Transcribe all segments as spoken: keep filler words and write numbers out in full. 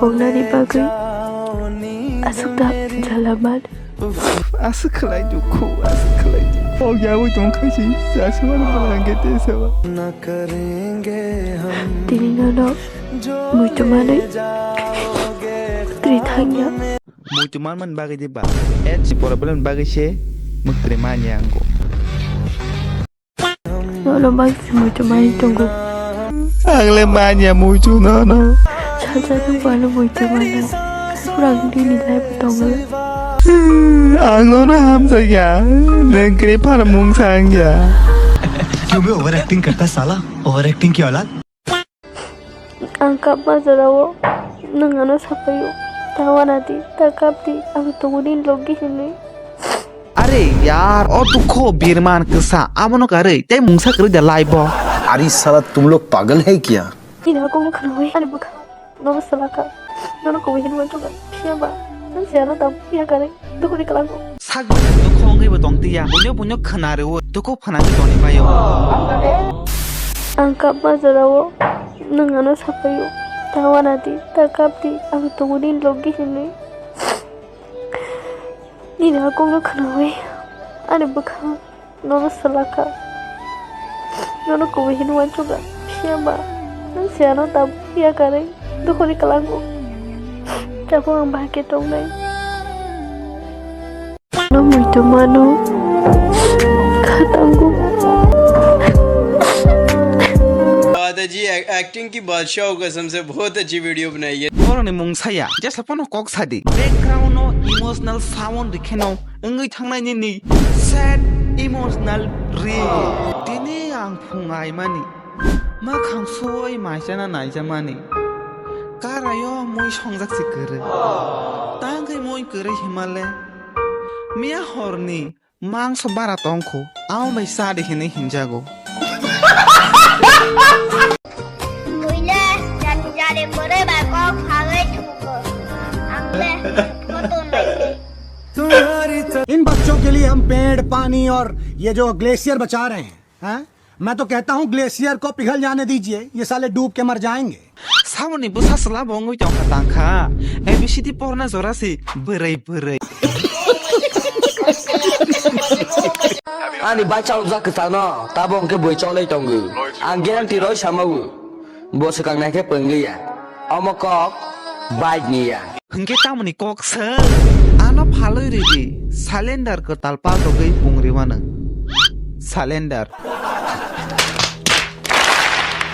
Koknani bagwi aswk da jalaman. Aswk khlai dukhu, aswk khlai dukhu. Kok yaui tong khaisi, chasmani bwlai hwnkhe tesa. Tini nono muitu manwi kwrwi thangya. Muitu manmani bagwi diba? Age problem bagwi se mwktwi manya ango. Nono bagwi muitu manwi tongo. Ang le manya muitu nono. Sacha nung bano muitu mano. Kurang dini life tongo. Ang nono hamjakya. Neng kre phar mung sangya. क्यों बे over acting करता है साला? Over acting की औलाद। Ang kapma jorao nwng ano sapaio, ta wanadi, ta kapdi, ang tongodi logi hinwi. Are yaar, o dukho birman kwsa, abono karwi tei mungsa kwrwi da life o. अरे साला तुम लोग पागल है क्या? Nini hakung khnawi ani bwkha nono salaka, nono kubui hinwi uansukha, phiya ba nwng se ano tabuk phiya karwi. Dukhu ni kwlango. Sak bai dukhu wngwi bo tong tiya. Buino buino khna rwo. Dukhu phwnangwi toni baio. Ang kapma jorao nwng ano sapaio. Ta wanadi, ta kapdi, ang tongodi logi hinwi. Nini hakungno khnawi ani bwkha. Nono salaka. Nono kubui hinwi uansukha. Phiya ba nwng se ano tabuk phiya karwi. Dukhuni kwlango. Tabuk ang bahai khe tongnai. No muitu mano. Khatango. बात है जी, एक-, एक्टिंग की बादशाह हो कसम से, बहुत अच्छी वीडियो बनाई है। Borokni mung saya, jesa phano kok sadi. Background no emotional sound rikheno wngwi thangnai nini sad emotional reel. Tini ang phung aimani, makhang soi maisana naijamani. Karaio mui songjak se kwrwi. Tangwi mui kwrwi himale. Miya horni mangso bara tongkhu, amo bai sadi hinwi hinjago. Muile jani jani bwrwi bai kok sagwi thugo. Ang le photo naikhe. इन बच्चों के लिए हम पेड़, पानी और ये जो ग्लेशियर बचा रहे हैं, हैं? मैं तो कहता हूँ ग्लेशियर को पिघल जाने दीजिए, ये साले डूब के मर जाएंगे। Samoni bwsa chwla bo wngwi tongkha tangkha. A B C D porna jora se bwrwi bwrwi. Ani bai chalokjak kwchangno, tabo hwnkhe bui cholwi tongo. Ang guarantee roi samao. Bo swkang naikhe pwngwi ya. Omo kok bike ni ya. Hwnkhe tamoni kok se? Ano phalwi ridi. Cylinder kwtal paltogwi pungri mano. Cylinder.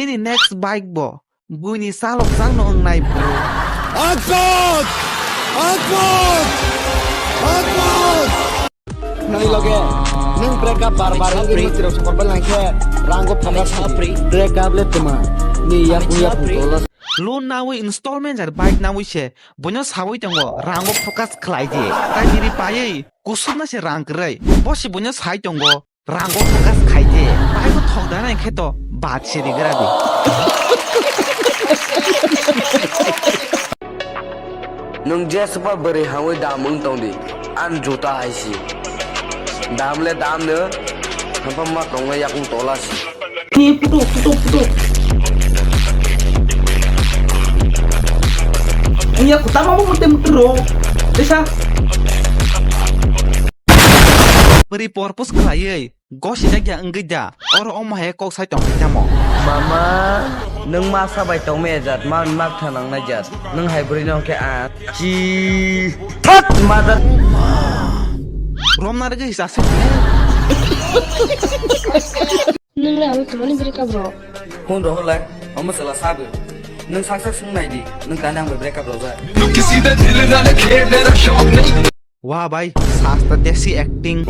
Ini next bike bo. Buini chalokjakno wngnai bro. Akot! Akot! Akot! Nani loge, nung break up bar bar wngwi nung tirok sokor bai langkhe, rango phaga thang. Break up le tuma. Ni yakung yakung tola. Loan nawi installment jar bike nawi se, boino sawi tongo, rango focus khlai di. Tai biri paiwi, kusubna se rang kwrwi. Bo se boino sai tongo, rango focus khai di. Bike o thok dana khe to, bat se rigra di. Nwng jeswba bwrwi hangwi dam wng tong di, ani juta hai si. Dam le dam no, haphangma tongo yakung tola si. Ni putu, putu, putu. Iya, kutama mo mute mute ro. Desa. Bwrwi purpose khlaiwi. Gosijak ya wngwi da, oro omo hai kok sai tong khaitamo. Mama, nwng masa bai tongmaya jat, man mak thanang nai jat, nwng hai bwrwi no khe a chi that mother. Romna rwgwi hisa se. Nwng le abo tumani break up rok. Phone rohor lai, omo chwla sabu. Nwng sak sak swng nai di, nwng tani ang bai break up rojak. Wa bai, sasta desi acting.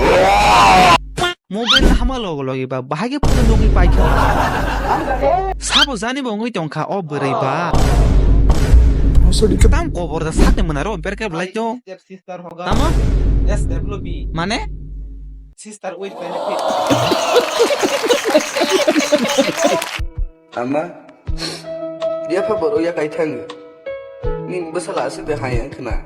Mobile hama logo logi ba, bahai ke photo nugwi paikha. Sabo jani bo wngwi tongkha o bwrwi ba. Tam kobor da sakni mwnaro berke belai to. Tamo? Mane? Sister with benefit. Ama, yapha borok ya kaithang. Ni bwsala aswk de hai ang khna.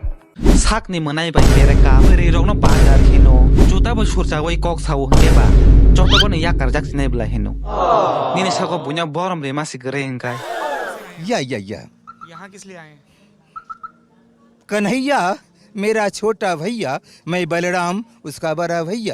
Sakni mwnai bai bereka, bwrwi rokno bazar hino, juta bo surchawui kok sao hwnkhe ba, joto bono yakarjak sinai bwla hino. Nini sako buino borom rima si kwrwi hwnkhe. Ya, ya, ya. Yahan kis liye aaye hain? Kanhaiya मेरा छोटा भैया, मैं बलराम उसका बड़ा भैया।